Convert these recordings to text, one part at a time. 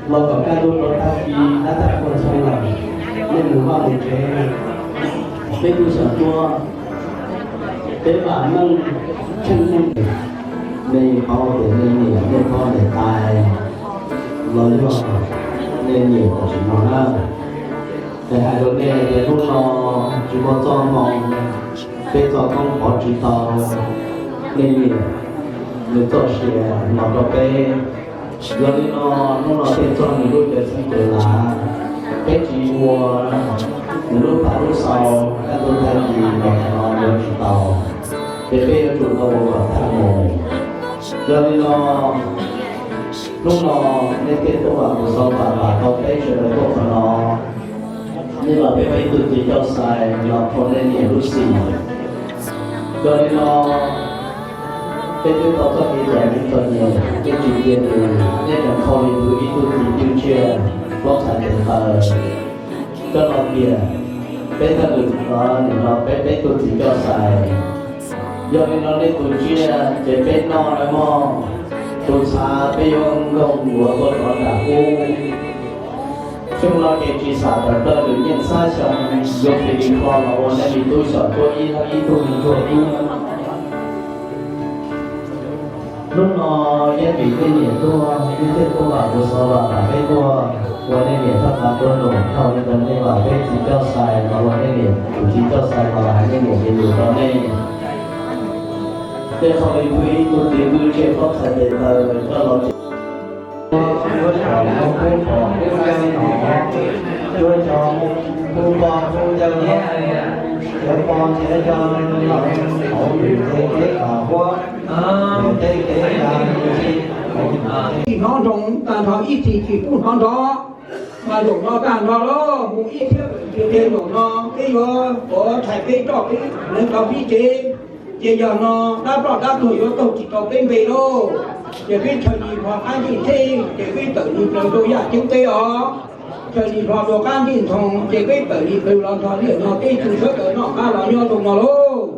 Los kom kaj ntug rau tag kis dab tag kua txoog lawm, nej mus vaj mus tsev, peb tub xyom cuab, peb vam meej tsheej neeg. Nej paub tias nej niam nej pog niam tais los yog nej niam tam sim no na. Es hais rau nej tias hnub no tsis muaj txoj hmoo, peb txoj koob pov tsis tau nej niam nws txoj sia los rau peb. Yog li no, hnub no tej txog nws lub cawv txheeb cawv lav, peb tsis ua nws lub pam lub xaus kaj ntug tag kis los qhov no yuav tsis tau, ces peb yuav tsum tau ua kom tag mus. Yog li no, hnub no nej thiaj tuaj vam mus xaus vam vam tau peb sawv daws tuaj qhov no. Nej vam peb ua ib tug txiv coj xais los rhuav nej niam lub xim. Yog li no, peb twb tau txoj kev cai ib txoj nyiam, nej tsis cia nws, nej tseem kho li nws ib tug txiv twj tsiaj hlob txhais tes taw coj los tias peb thawj lwm no nim no peb peb tug txiv coj xais. Yog li no nej tus tsiaj ces peb noj na mog, tus txhav peb yuav nkaug nkuav tuaj rov nram ub. Xyoo no ces tsis xam tawm plaws lwm yeej xab xyoo, yuav cia li kho los ua nej li tub xyom tuaj ib leeg ib tug li tuaj tub. Hnub no yeej vim nej niam tuaj, nej thiaj tuaj vam tus xov los vam peb tuaj ua nej niam thaj qab tuaj num, thaum nej vam peb txiv coj xais los ua nej niam tus txiv coj xais los hais nej niam li lus rau nej. Tej qhov li pheej ib tug txiv twj tsiaj hlob txhais tes taw coj los tias, yuav cov moo pub pom pub caw no, yuav cov moo pub pom pub caw no, cov pog cov yawg los hauv lub tsev kev kam huab, tej kev kam tsis hnov nroo tag nrho ib txhis tsis pub hnov nrov. Mas zaum no tag nrho lawm mus ib txhiab, ces zaum no peb yuav ua rhais peb roj peb neev rau pib tsev. Ces yog no dab ploj dab tuag yuav taug tsis tau peb npe lauj. Ces peb chaw li hlo qab ncej thej, ces peb tawm li plaws rau yaj ceeb teb os. Chaw li hlo rau qab ncej ntoo, ces peb tawm li plaws los nrog liaj no peb tsis sawv daws noj qab los nyob rau no lauj.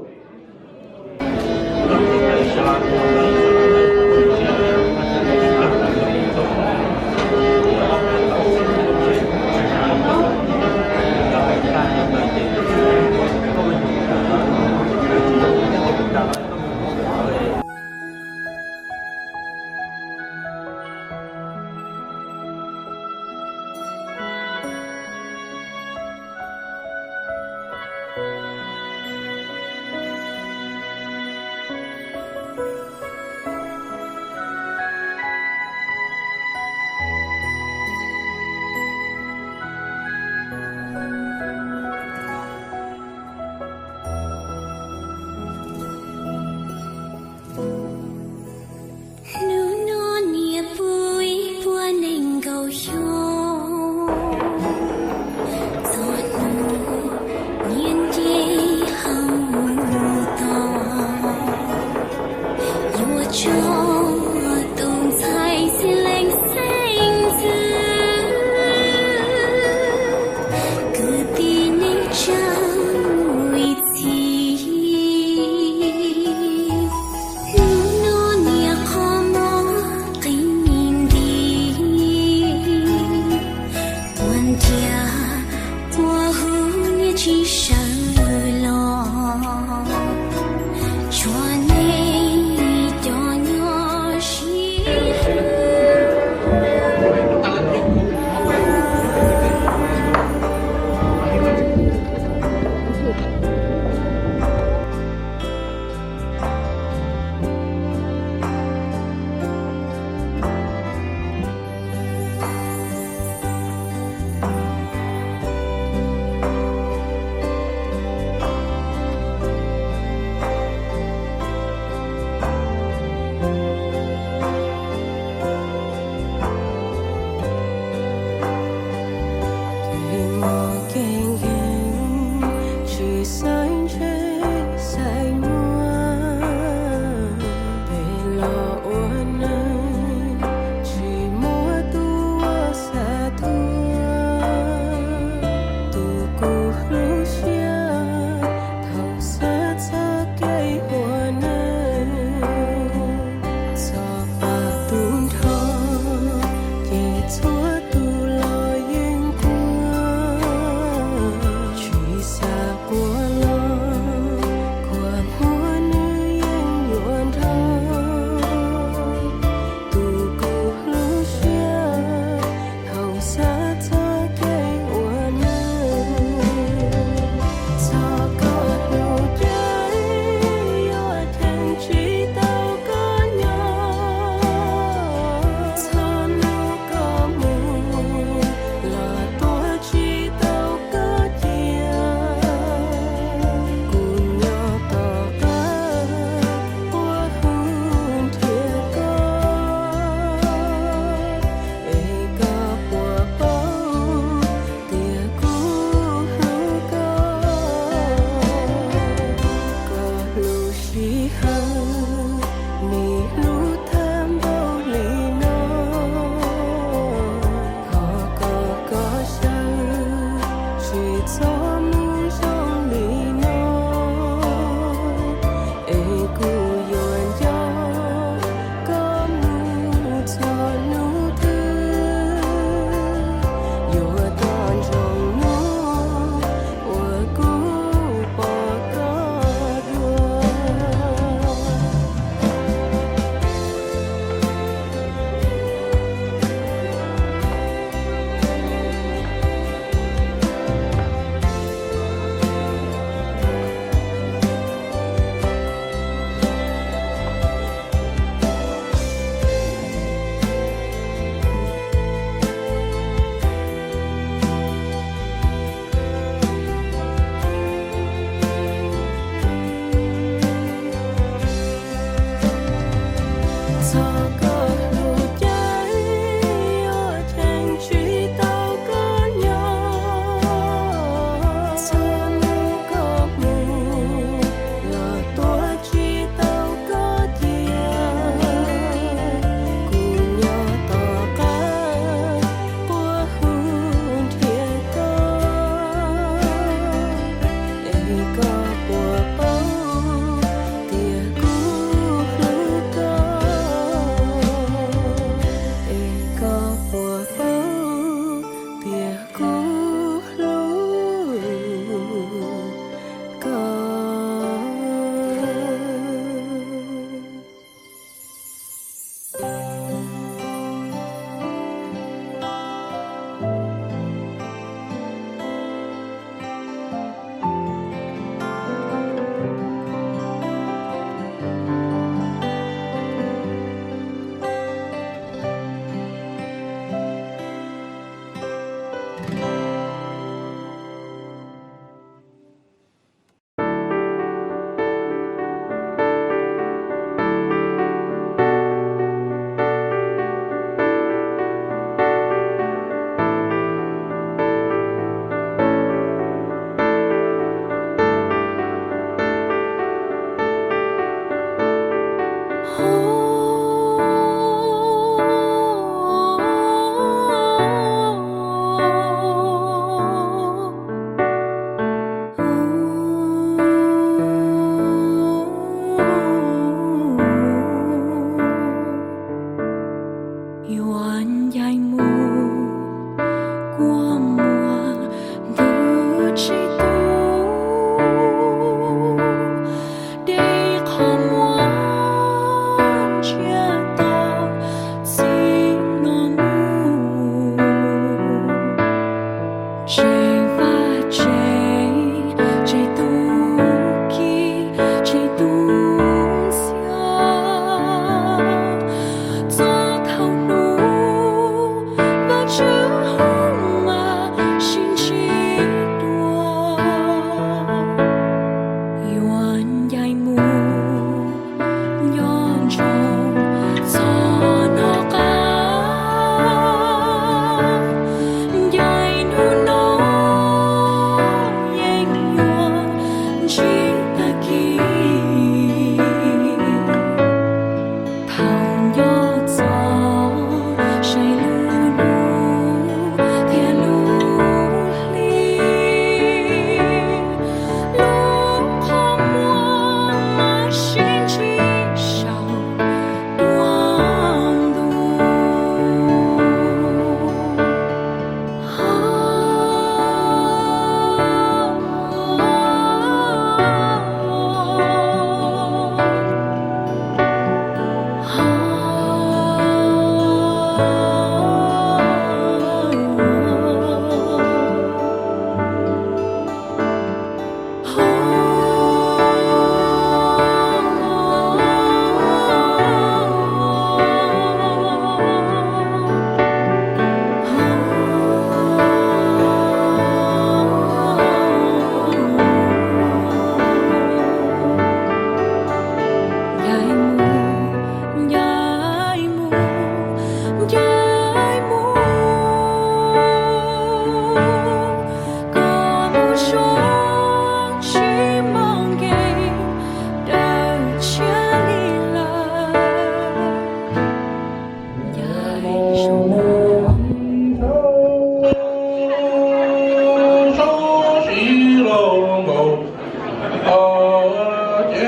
Ces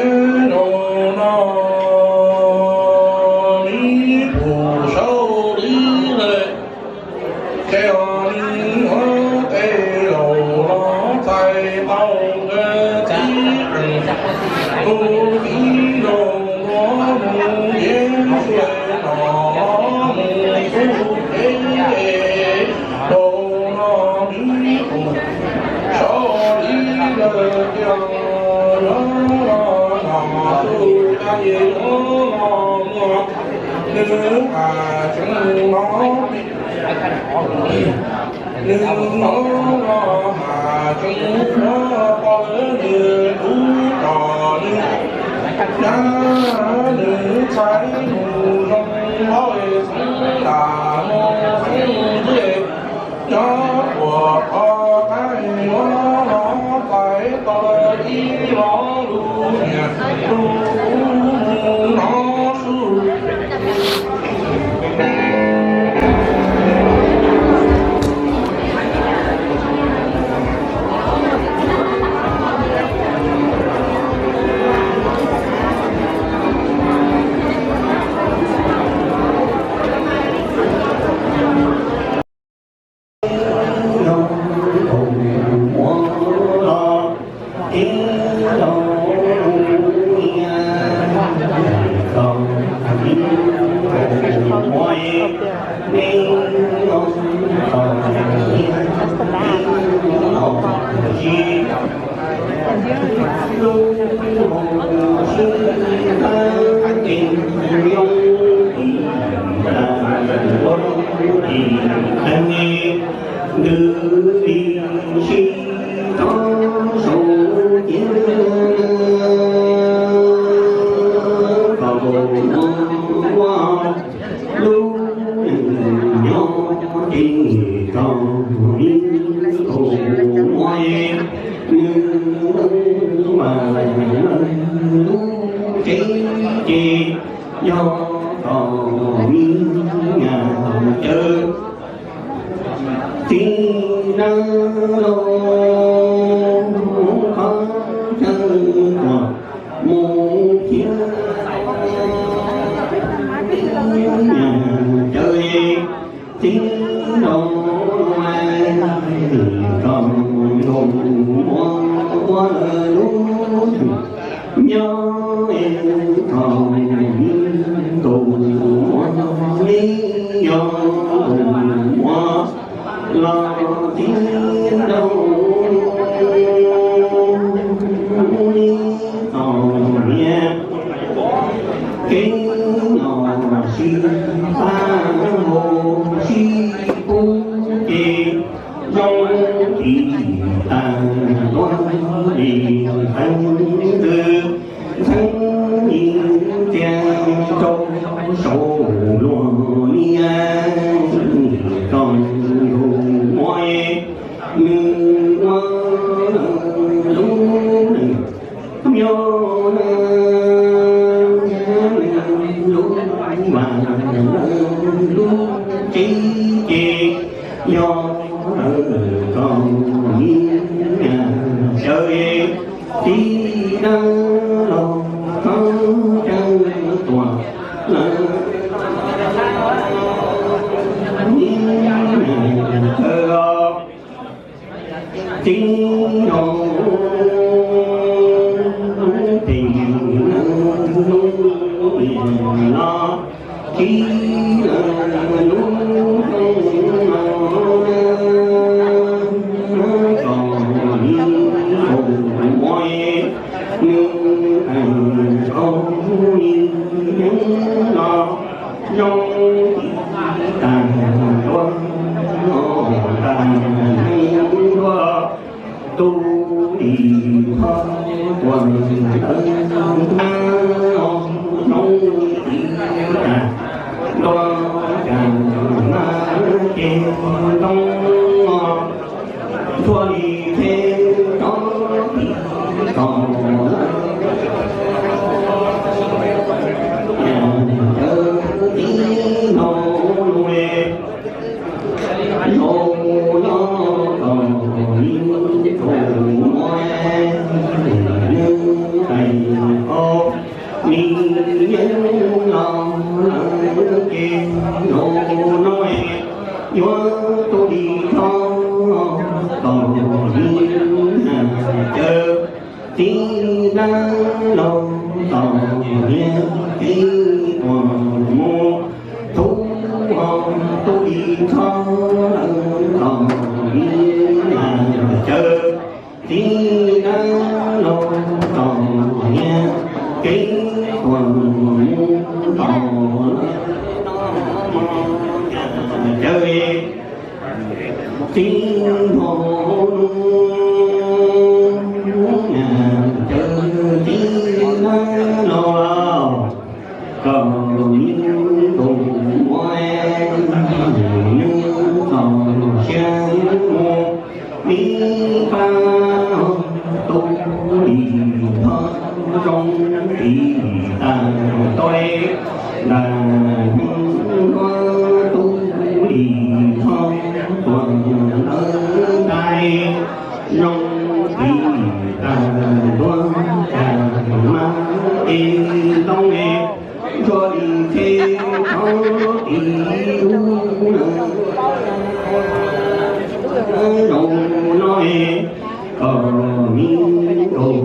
zaum no me pum saum li lawm, ces nws ua tes laus los txais tau nkawd txiv, tus txiv laus no mus yeeb sij no mus xub ces zaum no me pum saum li lawm, ces no xub cas ces no muaj nws has tseeb no. Nws no los has tseeb no pom lawv nws tub tod nws, nws txhais mus zoo hauv xeev nram mus xeev ntxwv, nyob puag qhov qaib yuav los txais tau ib lo lus niam lus no su. Lub nyob ces tau ib tug muaj nws mas lub tsev ces yog tau ib nyuag chaw txiv neej los qhov chaw tuaj mus thiab. Ib nyuag chaw txiv neej los tau nrog muaj ua lub nyob tau ib tug muaj li yog tus muaj los txiv neej li tau niam kev los sib pab mus sib pub ces zoo tsis tas tuaj li ntxeev ntxwv ntxeev ib txhia rau saum luag liab. Tau ntuj muaj nws ua lub nyob lub vas lub tsev ces yog lawv tau ib nyuag chaw txiv neej los tau caw tuaj lawm. Ib nyuag chaw os txiv neej tes los txiv neej lub no kom ib tug muaj nws hais rau ib nyuag los zoo tsis tas tuaj, tag neej tuaj tus dim thoj tuaj ntawd na, zoo tsis tas tuaj cas na ces ntoo ntxhua li txheb rov tim tod lawm. Lauj, txom nyem kev tuag mus, tub ho tub dim nrho lawm, txom nyem caw txiv neej lauj, txom nyem kev tuag mus, txom nyem caw txiv npawg nus, caw txiv neej lauj, kom nws nkaus muab nws txoj sia mus, ib pab tub dim nrho zoo ris tag tuaj, ntas hnub nua tub dim nrho tuaj lawm ntais, zoo ris tag tuaj cas mas es ntoo es ntsuag dim txhe tod tis ub zoo no es, kom nws nkaus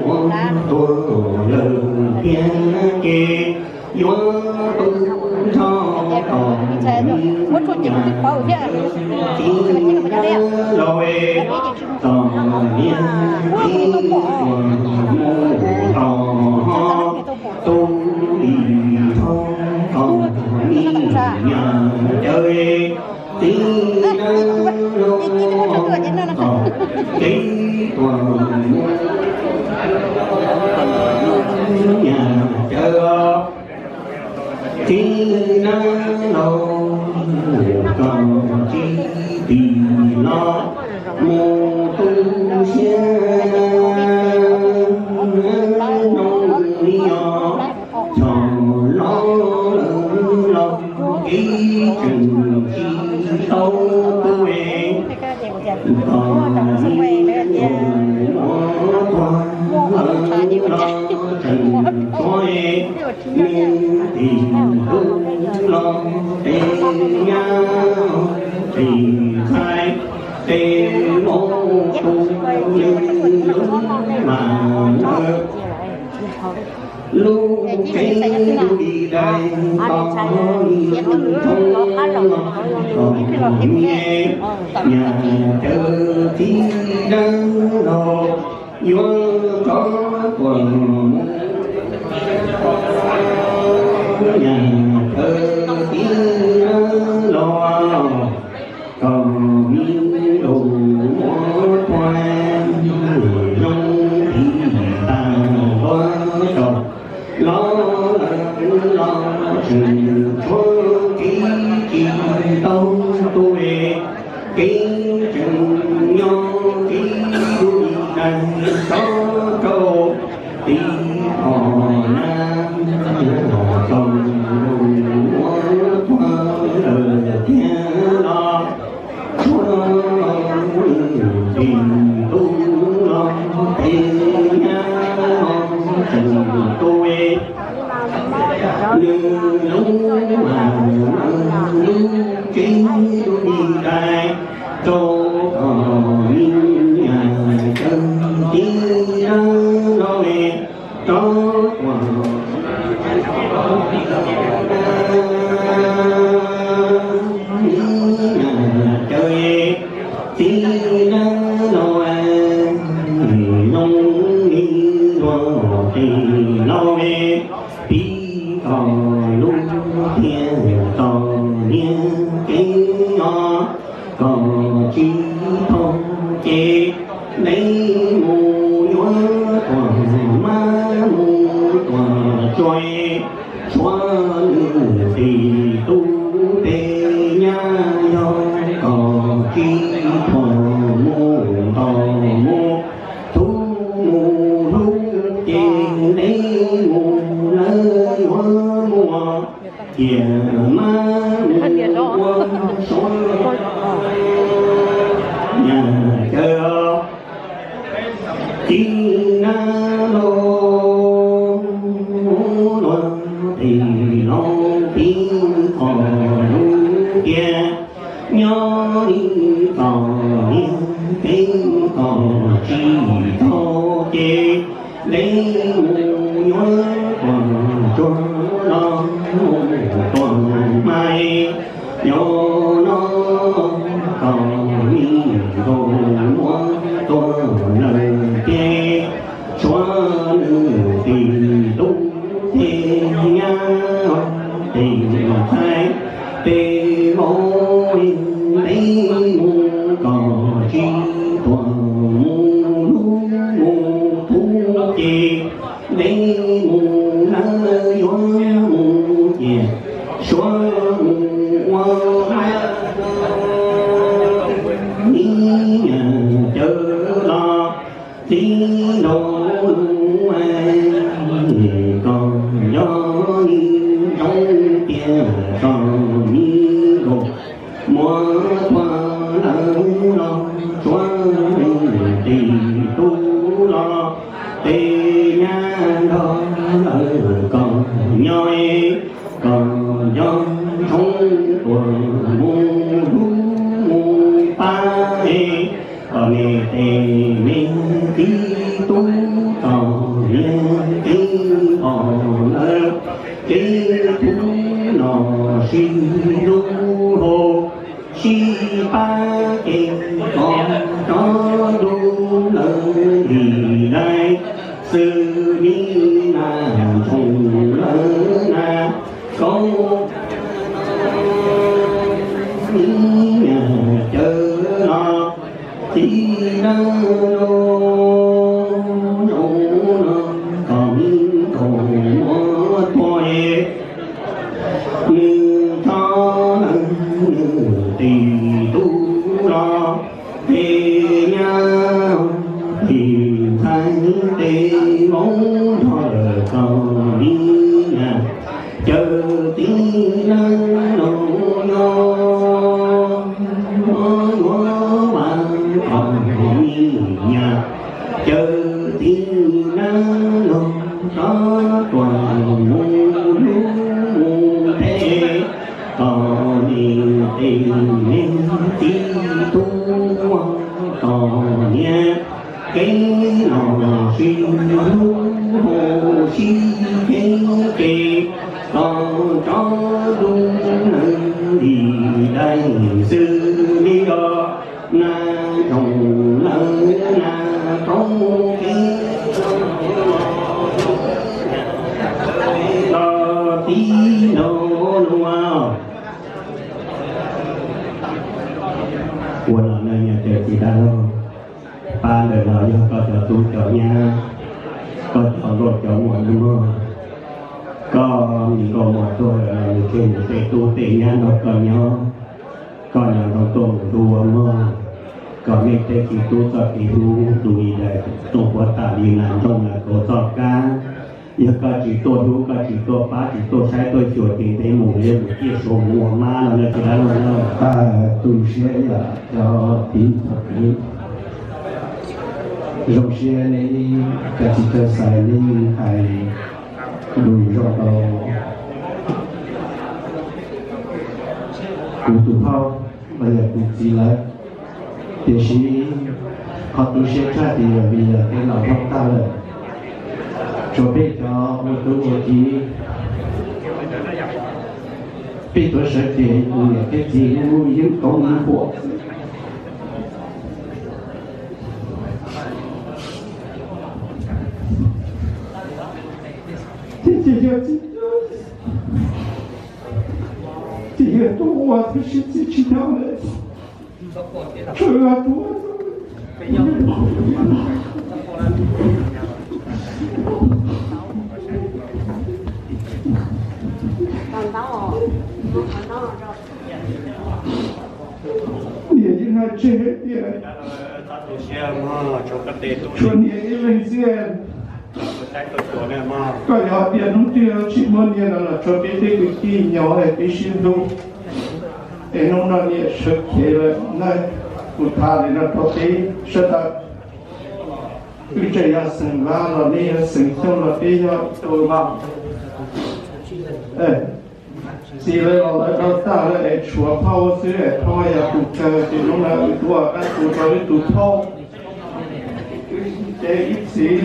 muab tuag lawm thiab ces yuav tu nrho tom nws nyam txiv neej lauj, txom nyem txiv tuag mus tod ho, tub dim nrho txom nyem caw txiv neej lauj, txom kev tuag mus, nyam caw txiv neej lauj, kom tsis tim los mus tu siab zoo li yog txhom los lawm los kev tseem tsis tau tu es, kom nws nkaus muab tuag lawm los tseem tshuav es, nws tis tub los tes nyab, tes ntxhais, tes muam, tus nws lub mam ntawd, lub tsev lub di dais tos nws thoob los kom nws nyam caw txiv neej lauj, yuav rov tuaj mus, nyam caw txiv neej lauj, kom nws nkaus muab tuag zoo ris tag tuaj tsaus los lawm los tseem tshuav kev tsis tau tu es, kev tseem nyob kev lub di dais tso rau tiv thom na, txaus muab tuag lawm thiab los tshuav nws tis tub los tes nyab tseem tu es, nws lub mam lub tsev lub di dais rau kom nws nyam caw txiv neej lauj es, rov tuaj nyam caw txiv neej lauj, zoo li luag tes lauj, pib txog lub tiaj txom nyem kev no, kom tsis tau ces, neb mus yuav tuag mab mus tuag tsuag, tshuav nws tis tub tes nyab yog kom tsis tau mus ntaus mus tub mus hlub ces neb mus lawv yuav muaj tiam mab mus ua suav nyam caw txiv neej lauj, luag tes lauj pib qhov lub tiaj nyob li txom nyem kev kom tsis tau ces, neb mus yuav tuaj tsuag los mus tuaj mas, yog no kom me nkaus muab tuaj lawm ces, suav nws tim tub ces nyab tim ntxhais, tes vauv ntev mus kom tsis tuaj mus hlub mus pub ces, ntev mus lawm yuav mus ces, suav mus ua ib niag cawv los txiv nraug lub, kom yog ib zoo tiag tso mi nkaus muab tuaj lawm los, suav nws tim tub los tes nyab nrog lawm kom nyob, kom nco ntsoov tuaj mus hlub mus pab es, kom nej tej me txiv tub txom nyem tib nqos lawm, kev tub no sib hlub hos sib pab ces, kom tsob ntoo lawm nti dais, xws li nas ntsoov lawm nas kaub, ib niag cawv los txiv dawb los zoo no, kom mi nkaus muab tuaj es, nws tso lawm nws tim tub los tes nyab tim ntxhais, tes vauv nrog lawm kom li nyab, cawv txiv dawb los nyob, yuav vas kom li nyab, cawv txiv dawb los tso tuaj mus hlub mus pab, kom nej tej me txiv tub txom nyem, kev no sib hlub hos sib pab ces, kom tsob ntoo lawm nti dais, xws li os nas ntsoov lawm nas kaub, kev los txiv nraug lub. Ua no na yog cawv txiv dawb los, pab ntawm no yog koj cov tub cov nyab, koj cov nkauj cov muam nawb mog. Koj mi nkauj muam tuag lawm los nws tseg nws tej tub tej nyab nrog koj nyob, koj nco ntsoov tuaj mus hlub mog. Kom nej tej txiv tub txoj kev hlub tu li daim rooj puab tam li nas nroog nas kaub txoj kab. Yog koj tsis tuaj hlub, koj tsis tuaj pab, tsis tuaj saib tuaj xyuas ces ntev mus li mus ciaj suav mus ua mab no na txiv dawb los na. Tu siab ib yam cov txiv txoj kev. Zoo siab nej cov txiv cov xaiv nej hais lus zoo rau kuv tus phauj los yog kuv txiv lawv. Tiam sis qhov tu siab tshaj ces yog vim yog kev laus hlob tag lawm, tshuav peb cov ua tub ua kiv, peb tuav sawv ces tus niam thiab txiv lub yeeb koob ib puam xwb. Ces yog txiv, ces yog tus ua tab sis txiv tsis nyob lawm, tshuav tus ua. Niam yeej hais tseg hais tias tshuav niam ib leeg xwb. Koj yog tias hnub twg tsis muaj niam no los tshuav peb tej kwv tij nyob es peb sib hlub, es hnub no niam sawv cev lawm na. Kuv tham li no rau peb sawv daws, wb tseem yog xeem Vaj los nej yog xeem Xyooj los peb yog ib tug mas. Txiv lawv los lawv tau tag lawm es tshuav phauj xwb, phauj yog tus kawg ces hnub no wb tuaj qab tus rau wb tus phauj, ces ib txiv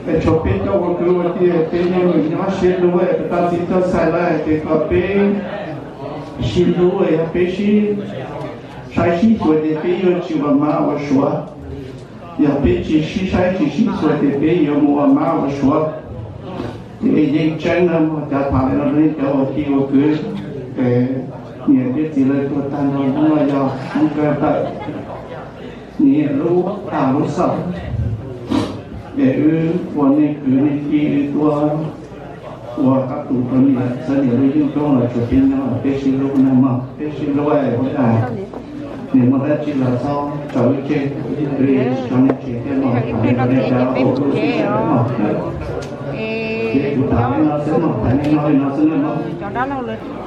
Es tshuav peb cov ua kwv ua tij, peb yeej nyob siab dua, tab txiv txawj xaiv lawm ces kom peb sib hlub, yog peb sib saib sib xyuas ces peb yuav tsis ua mab ua suav. Yog peb tsis sib saib tsis sib xyuas ces peb yuav mus ua mab ua suav. Ces yeej tseeb na mog, cov tham li no rau nej cov ua tij ua kwv, es niam thiab txiv lawv tuag tag nrho hnub no yog hnub kawg tawm niam lub tag lub xaus, es wb ua nej kwv nej tij wb tuaj ua qab tu rau niam, txhawb niam lub yeeb koob los tsuas peb nyob los peb sib hlub na mog, peb sib hlub es ua cas niam muaj dab tsi los txhob tso wb tseg, wb tsis tso nej tseg thiab mog, tham li no rau nej cov ua kwv ua tij mog. Ces kuv tham li no xwb mog, tham li no li no xwb na mog.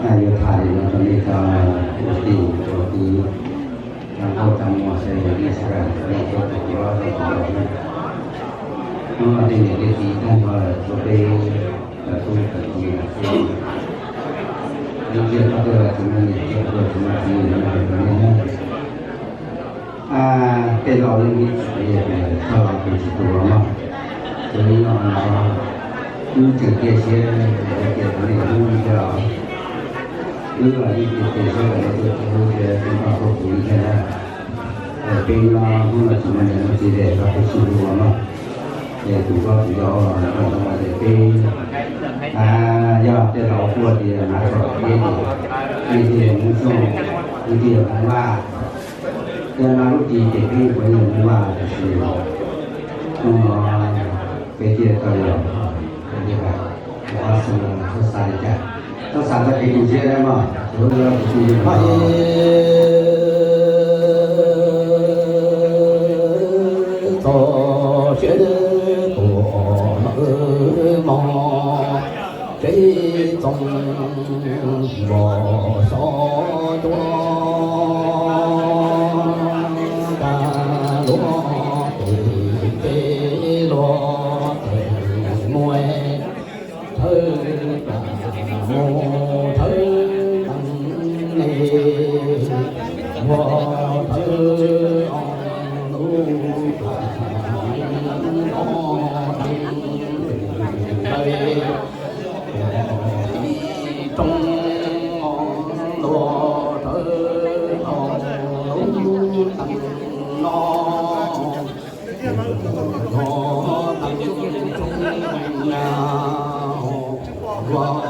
Yuav tham li no rau nej cov ua tij ua kwv, cov nkauj cov muam sawv daws nej sawv daws nej tuaj tus tuav rau tus tuav. Hnub no tej niam tej txiv tag nrho lawm, tshuav peb cov tub cov kiv lawm xwb. Ib pliag pab tuaj los tsis muaj niam, ib pliag tuaj tsis muaj txiv no rau nej na. Tej laus yeej ib txwm hais tias thawj laus tus tsis tuav mog. Ces li no no wb tseem cia siab hais tias nej hlub wb thiab os. Wb los yeej cia cia siab hais tias nej tuaj hlub thiab nej tuaj hlub kuv thiab na. Es peb no hnub no tsis muaj niam muaj txiv ces peb sib hlub mog. Es tus koj tus yau los no no ces peb yog tej laus tuaj tias hnav txhom peb ces nej thiaj li mus xyooj, wb thiaj li mus vaj. Yog no lub ris ces peb puav leej mus vaj, tiam sis hnub no peb thiaj tau los, peb thiaj hais, ob xyoo txhob xav li cas, txhob xav txog kev tu siab na mog, tsuav yog tus tij yog txog siab tuaj lawm mog, tsev txoos npog xov cuab tas luaj tes, tes luaj tes muaj thawj tas mus thawj teev ne, muaj thawj ob lub tas mus ob teev ntawd. Ib rooj luaj thawj ob lub teev no, ob teev tsoom na, luaj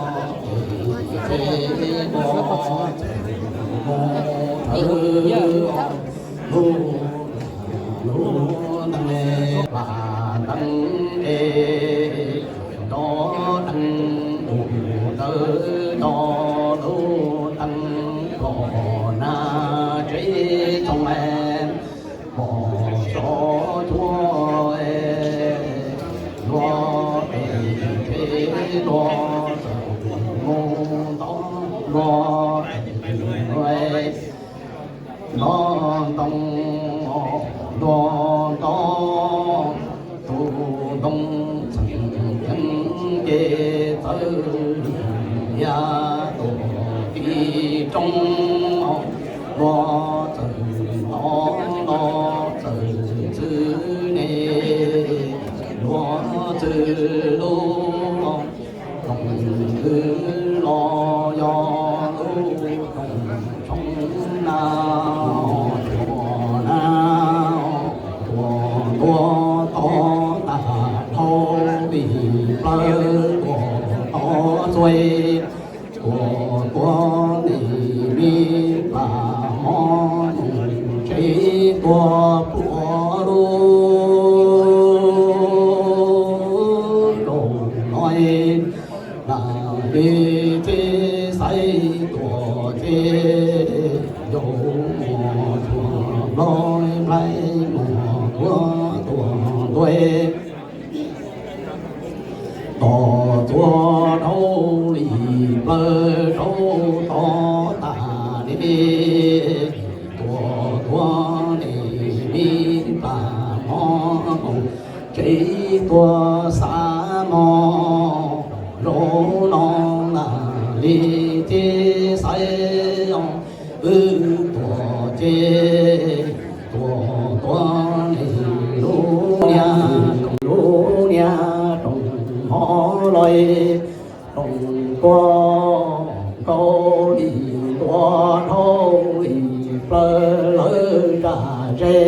tes luaj tes mus thawj ob lub, lub teev ne, vaj teev es nrov teev mus ntawd, nrov lub teev los na, tsev txoos npog xov cuab, luaj tes tsev luaj txawm mus ntov, luaj tes luaj ntoo, luaj ntoo, tus ntoo txheem ceeb ces txawm yaj tuaj tim roob, luaj txawm ntov, luaj txawm txwv ne, luaj txwv lub koom kwv los yog lub koom tshoob na, tuaj na, tuaj ntua tod tas dhau li plawv, tuaj tod txuas, tuaj tua nim me plas mov mus tsev, tuaj pluav lub rau no, na li txij xaiv tuaj ces yau muag tuaj nplog, nplaig muag kuab tuaj ntua, tod txuas dhau li plawv rau tod tas li, tuaj tua nim me plas mov mus tsev, tuaj xa mov rau no, na li txij xaiv os, wb tuaj ces tuaj tua nim lub niag, lub niag Rooj kuaj nkaus li ntua dhau li plaws lawv tsa ze,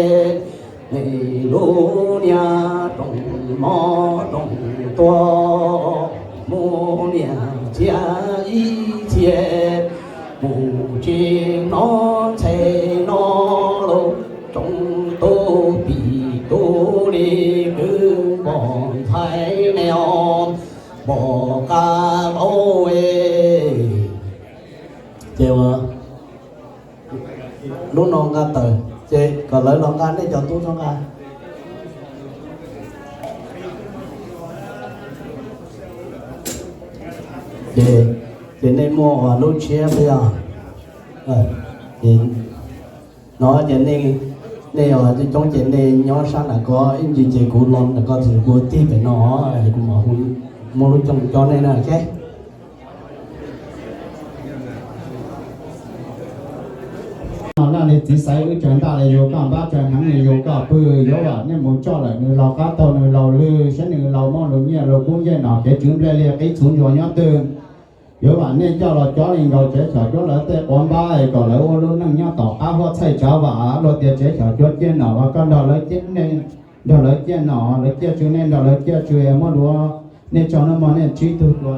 nej lub niag rooj mov rooj tuag mus niam txiag ib txhia, mus tsis hnov ntxhe no los rooj tu pim tu li kwv npog ntxhais ne os, npog qab vauv. Ces ua lub no nqa tawm, ces kom lawv los nqa nej cov tub txhob nqa. Ces, ces nej muaj ua lub tshiab thiab, ces no ces nej, nej ua coob coob ces nej nyob sab nram ko ib ntsis ces kuv los nram ko ces kuv tig pem no, kuv mam muab lub cooj cob nej na, ok. No laj li txiv xaiv wb tsaws ntaj li yus koj npab tsaws hneev li yus koj pw, yuav vam nej mus coj lawm nws laus qab taug nws laus lwg, saib nws laus muaj lus nyiaj lus kub ncej nom kev tswv nplej liag qib txhuv ntsuas nyob twg. Yuav vam nej coj los cob li nkaus tsev xyom cuab lawv tej quav npab es kom lawv ua lub neej nyob tom qab huab txhaij tsav vam. Luag tias tsev xyom cuab ciaj nom los koj nrog lawv ciaj, nej nrog lawv ciaj nom, lawv ciaj tsw nej nrog lawv ciaj tsw, muab lus nej tso noj mov nej tsib tug dua.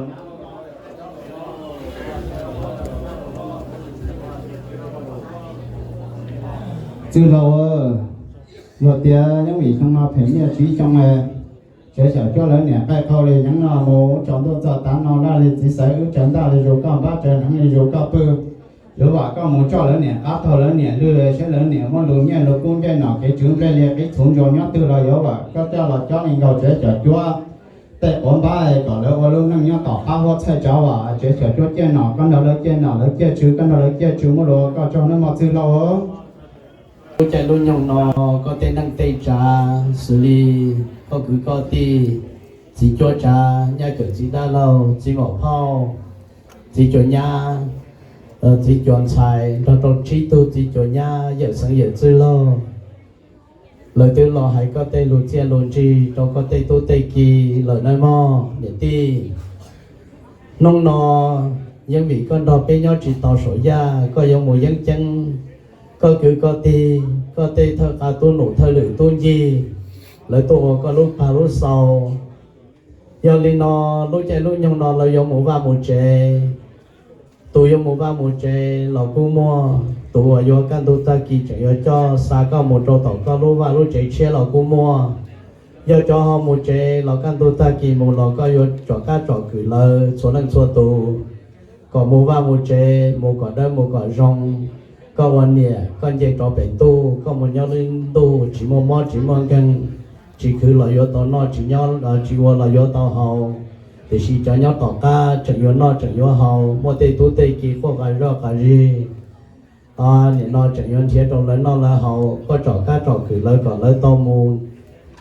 Txwj laug, luag tias yeeb vim xyoo no phem nyiaj tsib xyoo, tsev xyom cuab lawv niam qaij qau li yeeb no mus tsaus ntuj txog tav no laj li txiv xaiv wb tsaws ntaj li yus koj npab tsaws hneev li yus koj pw. Yuav vam koj mus coj lawv niam qab taug lawv niam lwg, saib lawv niam muaj lus nyiaj lus kub ncej nom kev tswv nplej liag qib txhuv ntsuas nyob twg los yuav vam koj coj los cob li nkaus tsev xyom cuab tej quav npab kom lawv ua lub neej nyob tom qab huab txhaij tsav vam. Tsev xyom cuab ciaj nom koj nrog lawv ciaj nom, lawv ciaj tsw koj nrog lawv ciaj tsw, muab lus koj tsaug nawb mog txwj laug. Lub caij lub nyoog no koj tej neej tej tsav xws li koj kwv koj tij, txiv cuab tsav, nyab kawm txiv dab laug, txiv maum phauj, txiv cuas nyab, txiv cuas ntxhais nrog rau tsib tug txiv cuas nyab yawm xeev yawm txwj laug, lawv twb los hais koj tej lus txiaj lus ntsig rau koj tej tub tej ki lawm nawb mog niam tij. Hnub no yeej vim koj nrog peb nyob tsis tau saum yaj, koj yuav mus yeeb ceeb, koj kwv koj tij, koj tej thawj qab tub num thawj lwm tub ncig, lawv tuaj ua koj lub pag lub xau. Yog li no lub caij lub nyoog no lawv yuav mus vaj mus tsev. Tus yuav mus vaj mus tsev los kuj muaj, tus uas yuav kaj ntug tag kis tseem yuav coj xa koj mus rau tom koj lub vaj lub tsev tshiab los kuj muaj. Yog cov ho mus tsev los kaj ntug tag kis mus los koj yuav tsom kab tsom kwm lawv txhua leej txhua tus, kom mus vaj mus tsev mus kom dawb mus kom zoo. Koj ua niam koj nce rov pem ntuj, koj mus nyob lub ntuj tsis muaj mob tsis muaj nkeeg, tsis khwv los yuav tau noj, tsis nyob, tsis ua los yuav tau haus. Tiam sis cov nyob tom qab tseem yuav noj tseem yuav haus, muaj tej tub tej ki quaj qas zoj qas zig, nim no tseem yuav nrhiav rau lawv noj lawv haus, koj tsom kab tsom kwm lawv kom lawv tau mus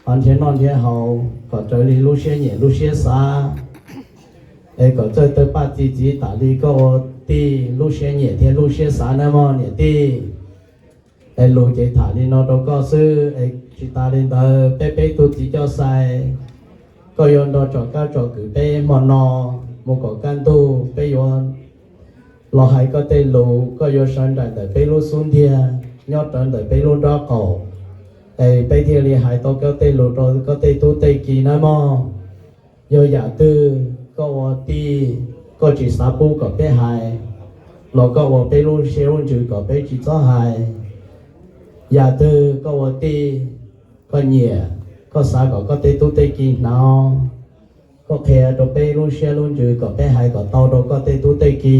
nrhiav noj nrhiav haus kom raws li lub siab nyiam lub siab xav. Es kom txawj tawg paj txi txiv tam li koj ua tij lub siab nyiam thiab lub siab xav nawb mog niam tij. Es lus ces tham li no rau koj xwb es tsis tas li ntawd, peb peb tug txiv coj xais, koj yuav nrog tsom kab tsom kwm peb hmo no mus kom kaj ntug, peb yuav los hais koj tej lus, koj yuav sawv nraim ntawm peb lub xub ntiag, nyob rawv ntawm peb lub nrob qaum, es peb thiaj li hais tau koj tej lus rau koj tej tub tej ki nawb mog. Yog yam twg koj ua tij koj tsis xav pub kom peb hais, los koj ua peb lub siab lub ntsws kom peb tsis txhob hais. Yam twg koj ua tij koj nyiam, koj xav kom koj tej tub tej ki hnov, koj qhia rau peb lub siab lub ntsws kom peb hais kom tau rau koj tej tub tej ki,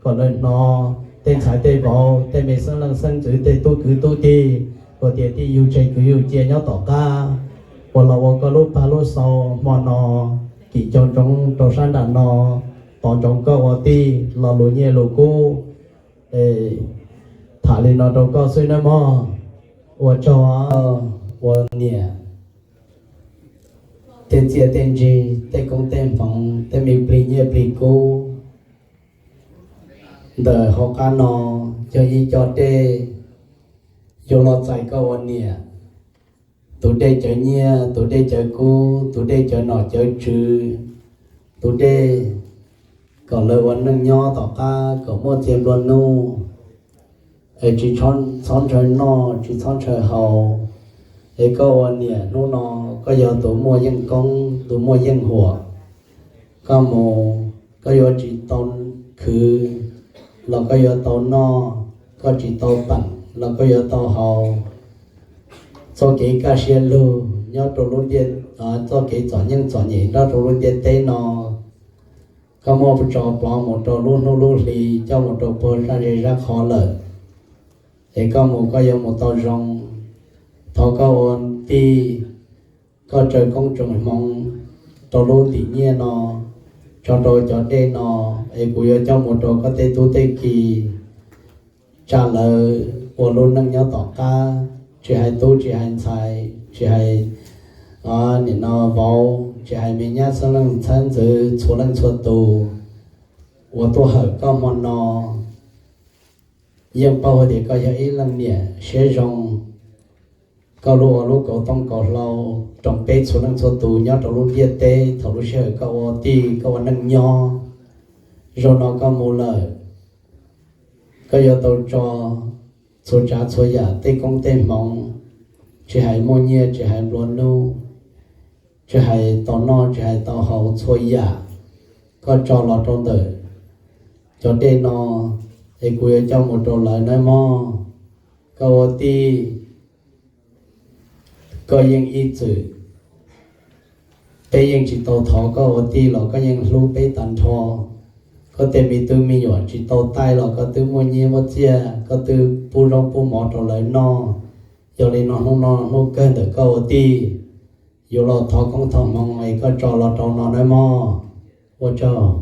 kom lawv hnov, tej ntxhais tej vauv, tej me xeeb leej xeeb ntxwv, tej tub kwv tub tij, ua tias tij yug tseg kwv yug cia nyob tom qab, uas los ua koj lub pag lub xau hmo no, kim cog ntsoov rau sab nram no, tos ntsoov koj ua tij los lus nyiaj lus kub. Tham li no rau koj xwb nawb mog. Ua tsaug, ua niam, tej txiaj tej ntsig, tej koob tej hmoov, tej me plig nyiaj plig kub ntawm hauv qab no yog ib co dej yuav los txais koj ua niam. Tus dej cawv nyiaj, tus dej cawv kub, tus dej cawv nom cawv tswv, tus dej, kom lawv ua neej nyob tom qab kom muaj txiag nplua nuj, es tsis txhob ntshaw noj tsis txhob ntshaw haus. Es koj ua niam hnub no, koj yog tus muaj yeej koob tus muaj yeej huam, koj mus koj yuav tsis tau khwv los koj yuav tau noj, koj tsis tau peem los koj yuav tau haus. Txoj kev kaj siab lug nyob rau lub ntiaj, txoj kev txom nyem txom nyem nyob rau lub ntiaj teb no, koj muab tso plhuav mus rau lub hnub lub hli, coj mus rau puag zaj zej zaj qhov lawm, es koj mus koj yuav mus tau zoo. Thov koj ua tij, koj tsaws koob tsaws hmoov rau lub ntim nyiaj no, tso rau cov dej no, es kuv yuav coj mus rau koj tej tub tej ki tsa lawv ua lub neej nyob tom qab, tsis hais tub tsis hais ntxhais, tsis hais nim no vauv, tsis hais me nyab xeeb leej xeeb ntxwv, txhua leej txhua tus uas tuaj hawm koj hmo no, yeej paub hais tias koj yog ib leej niam siab zoo. Koj lub ua lub kauv tooj kauv hlau rau peb txhua leej txhua tus nyob rau lub ntiaj teb thaum lub sij hawm koj ua tij koj ua neej nyob. Zaum no koj mus lawm, koj yuav tau tso txhua tsav txhua yam tej koob tej hmoov, tsis hais muaj nyiaj tsis hais nplua nuj, tsis hais tau noj tsis hais tau haus, txhua yam koj tso los rau ntawm cov dej no, es kuv yuav coj mus rau lawv nawb mog. Koj ua tij, koj yeej ib txwm, peb yeej tsis tau thov koj ua tij los koj yeej hlub peb tag nrho. Koj tej me tub me nyuam tsis tau taij los koj twb muaj nyiaj muaj txiaj, koj twb pub zaub pub mov rau lawv noj. Yog li no hnub no hnub kawg ntawm koj ua tij, yuav los thov koob thov hmoov es koj tso los rau no nawb mog. Ua tsaug.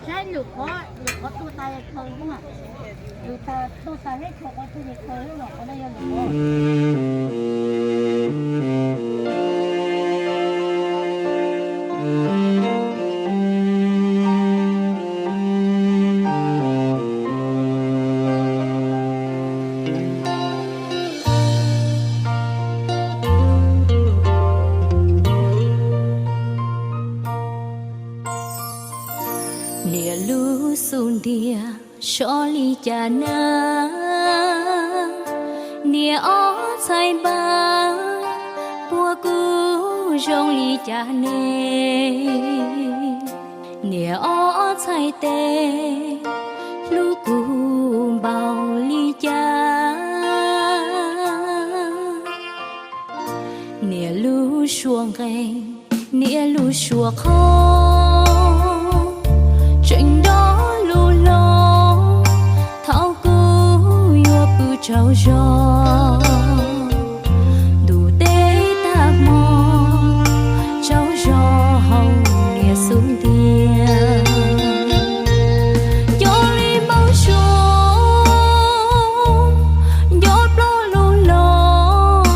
Saib lwm qhov, lwm qhov tuaj tas khaws, lwm qhov tuaj tas neb tshua qhov twg li khaws los qhov no yog lwm qhov. Niam lub xub ntiag sov li cas na, niam ob txhais npab puag kuv zoo li cas ne, niam ob txhais tes hlub kuv npaum li cas. Niam lub suab nqeeg, niam lub suab qhov, tseem nrog lub hlob, thaum kuv yuav pw tsaug zog, ntuj teb tag hmo, tsaug zog hauv niam xub ntiag. Cov li npau suav, nco ploj lub hlob,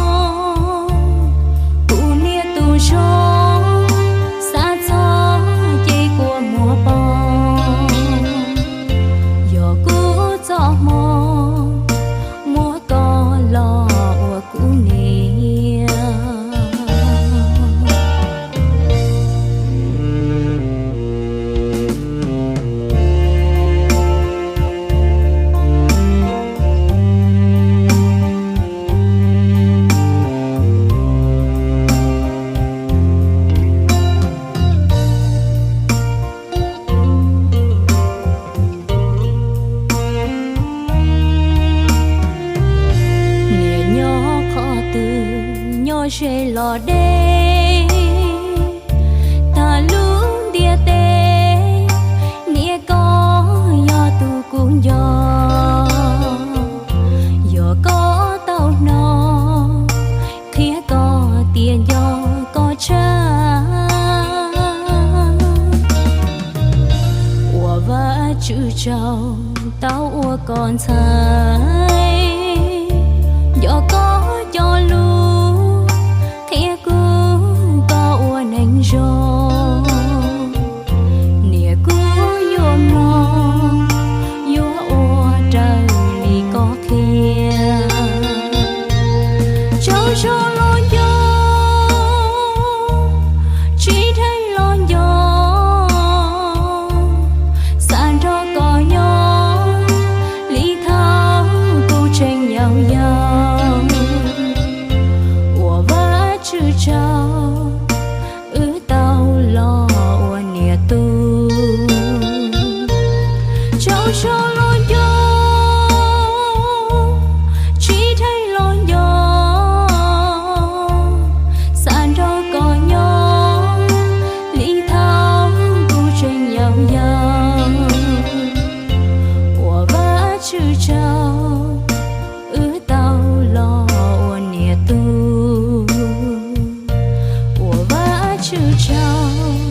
kuv niam tus zog, xav txog Cov dej tag lub ntiaj teb, niam koj yog tus kuv nco. Yog koj tau hnov, qhia koj tias nco koj tshaj. Ua Vajtswv tsaug tau ua koj ntxhais, nco koj cov lus, qhia kuv koj ua neeg zoo. Niam kuv yuav mloog, yuav ua raws li koj qhia. Tsaug zog los nco, tsis dheev los nco, xav nrog koj nyob li thaum kuv tseem yau yau. Ua Vajtswv tsaug, wb tau los ua niam tub. Tsaug zog los nco, tsis dheev los nco, xav nrog koj nyob li thaum kuv tseem yau yau. Ua Vajtswv tsaug, wb tau los ua niam tub. Ua Vajtswv tsaug,